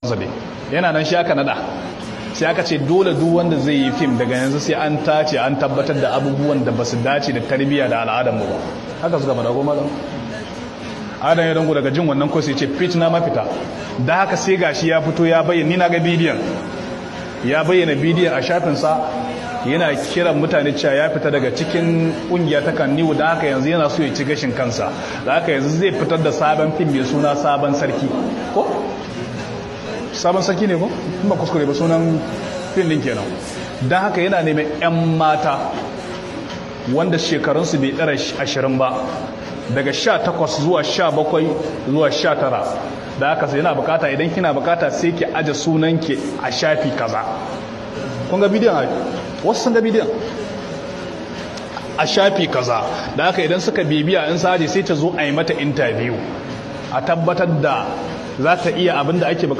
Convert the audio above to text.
Zabe yana nan, shi aka nada. Sai aka ce dole duk wanda zai yi fim daga yanzu sai an tace, an tabbatar da abubuwan da ba su dace da tarbiyya da al'adar mu ba. Haka suka faɗa ko, malam Adam Ya Dango? Daga jin wannan ko sai ce fit na mafita. Da haka sai gashi ya fito ya bayyana. Ni na ga bidiyon, ya bayyana bidiyon a shafinsa, yana kiran mutane cewa ya fita daga cikin kungiya ta Kannywood. Da haka yanzu yana so ya ci gashin kansa. Da haka yanzu zai fitar da sabon fim mai suna Sabon Sarki. Ko Sabon Sarki ne ko ba kuskure ba, sunan fim din kenan. Don haka yana neman 'yan mata wanda shekarunsu bai ɗara 20 ba, daga 18 zuwa 17 zuwa 19. Da haka sai yana bukata, idan kina bukata sai ki aje sunanki a shafi kaza. Kun ga bidiyon ai, wasu sun ga bidiyon, a shafi kaza. Da haka idan suka bibiya in saje, sai ta zo a yi mata interview, a tabbatar da za ta iya abin da ake bukata.